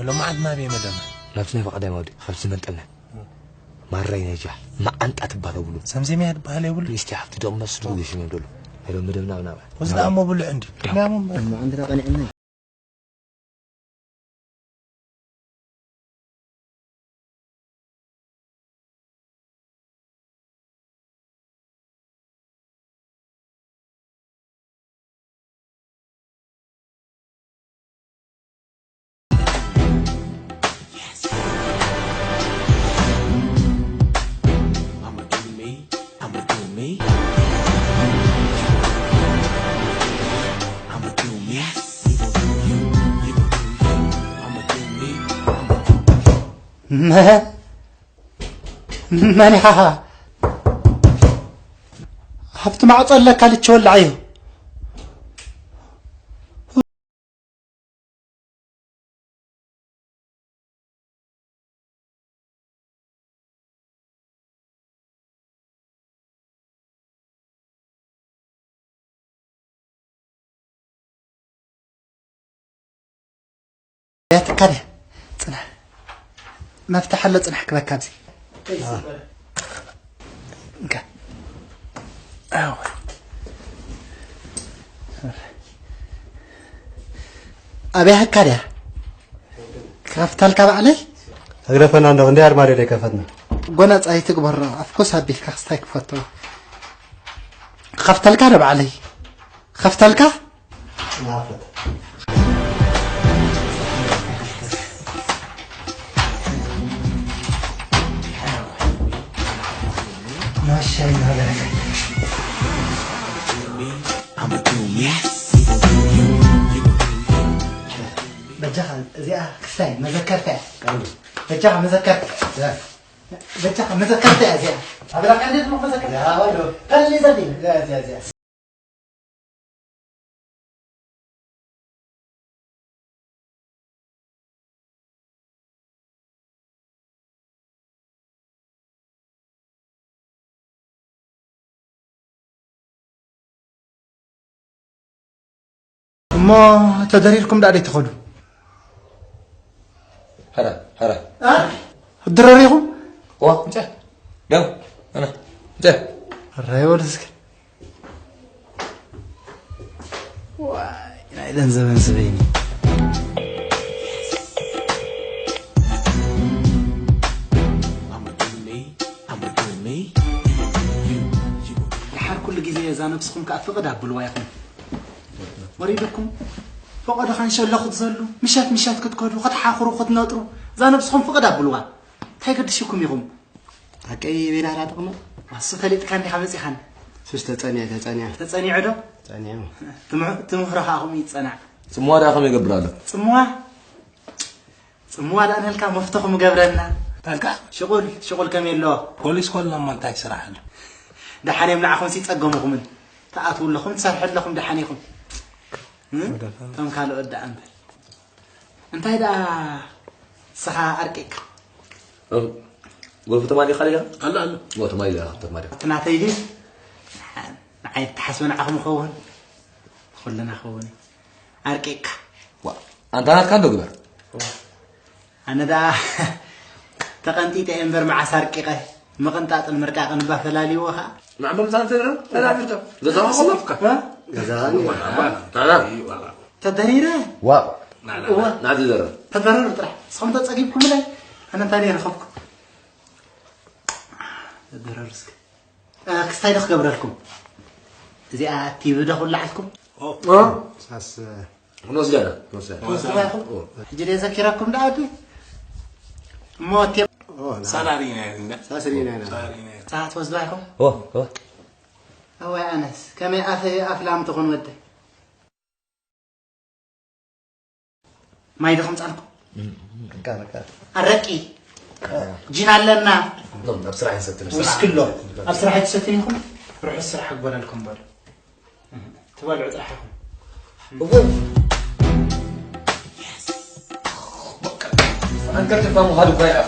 ሎማዓት ናበይ መደብና? ናብቲ ናይ ፈቐዳይ ማውዲ፣ ካብቲ መንጠልና። ማራይ ናይ ጃሕ፣ መዓንጣ ትባል የብሉ። ሰምሰምያ ትባሃል የብሉ። ንእሽቲ ሓፍቲ ደቕመ ስድሩ ገሽም የብሉ። ሄሎ፣ መደብና ኣብ ናብኣ። ወስዳ እሞ ብልዕ እንዲ። ዳሞ። መዓንጣ ቀኒዕና። I'ma do me, I'ma do me. I'ma do me, you gon' do you, you gon' do you. I'ma do me, I'ma do me. መ-፣ መን ኢኻ? ኣብቲ ማዕጾ ኣለካ ልቸ ወላዓዮ። ያትካደ ጽናሕ መፍትሕ ኣሎ ጽናሕ ክበካ ኣብዚ እንካ ኣዎ ኣበይ ሃካ ድያ ክኸፍተልካ ባዕለይ ኣግደፈና እንዶ እንዲ ኣርማድዮ ደይ ከፈትና ጎነጻ ይትግበሮ ኣፍኮስ ኣቢልካ ክስታይ ክፈቶ ክኸፍተልካ ዶ ባዕለይ ክኸፍተልካ በጃኻ እዚኣ ክስታይ መዘከርታ እያ በጃኻ መዘከርታ በጃኻ መዘከርታ እያ እዚኣ ኣብራካ እንዴት ነው መዘከርታ ከሊ ዘዲ እሞ ተደሪርኩም ዳኣ ደይትኸዱ ሕረ ሕረ ድረር ኢኹም ዋ እንተ ደው ኣነ እንተ ሕረ ይበሉ እስኪ ዋይ ናይ ደንዘበን ዝበይኒ ድሓር ኩሉ ግዜ እዛ ነብስኹም ከኣ ፍቕድ ኣብልዋ ኢኹም ወሪድኩም ፈቐዶ ካንሸሎ ክትዘሉ ምሸት ምሸት ክትከዱ ክትሓኽሩ ክትነጥሩ እዛ ነብስኹም ፍቕድ ኣብልዋ እንታይ ገድሽኩም ኢኹም ሓቀይ ቤላ ራ ተቕመጥ እሱ ፈሊጥካ እንዲኻ መጺኻን ሱስ ተጸኒዐ ተጸኒዐ ተጸኒዑ ዶ ጸኒዑ ትምህሮ ከዓ ከምኡ ይጸናዕ ጽምዋ ደኣ ከመይ ይገብር ኣሎ ጽምዋ ጽምዋ ደኣ ነልካ መፍቶ ክምገብረና ታልካ ሽቁል ሽቁል ከመይ ኣሎ ፖሊስ ኮልና እሞ እንታይ ስራሕ ኣሎ ደሓን እዮም ንዓኹም ሲጸገሙኹምን ትኣትዉ ኣለኹም ትሰርሑ ኣለኹም ደሓን ኢኹም እም? እቶም ካልኦት ደኣ እምበር እንታይ ደኣ ስኻ ኣርቂካ ጎርፊ ተማሊኻ ዲኻ ኣሎ ኣሎ ጎ ተማሊ ዲኻ ተማሊ እቲ ናተይ ድዩ ንዓይ ተሓስበ ንዓኹም ይኸውን ኩልና ኸውን ኣርቂካ ዋ ኣንታ ናትካ እንዶ ግበር ኣነ ደኣ ተቐንጢጠ እየ እምበር መዓስ ኣርቂቐ ምቕንጣጥን ምርቃቕን እባ ፈላልይዎ ኸዓ ንዓም ብምሳን ትድረም ተዛፊርቶ ገዛኻ ከለፍካ ገዛኒ ተደሪረ ዋ ናዚ ዘረ ተደረሩ ጥራሕ ንስኹም ተፀጊብኩምለ ኣነ እንታይ ደይ ረኸብኩ ተደረሩ እስከ ክስታይ ዶ ክገብረልኩም እዚኣ ቲቪ ዶ ክውላዓልኩም ሳስ ክንወስዳ ኢና ክንወስዳ ኢና ትወስድዋ ኢኹም ሕጂ ደይ ዘኪረኩም ደኣ ኣቢ እሞ ቴ ሳላሪ ኢና ኢና ሳስሪ ኢና ኢና ሳላሪ ኢና ኢና ሳት ወስድዋ ኢኹም ኦ ኦ ኣዋይ ኣነስ ከመይ ኣፈ ኣፍላም ትኹን ወደ ማይ ዶ ከምጻልኩም ኣረቂ ጂን ኣለና ኣብ ስራሕ ይሰትን ዊስኪ ኣሎ ኣብ ስራሕ ኣይትሰትን ኢኹም ርሑስ ስራሕ ክግበረልኩም በሉ ትበልዑ ጥራሕ ኢኹም እወ ኣንከር ትፋ ምዃድ እኳ ይኣ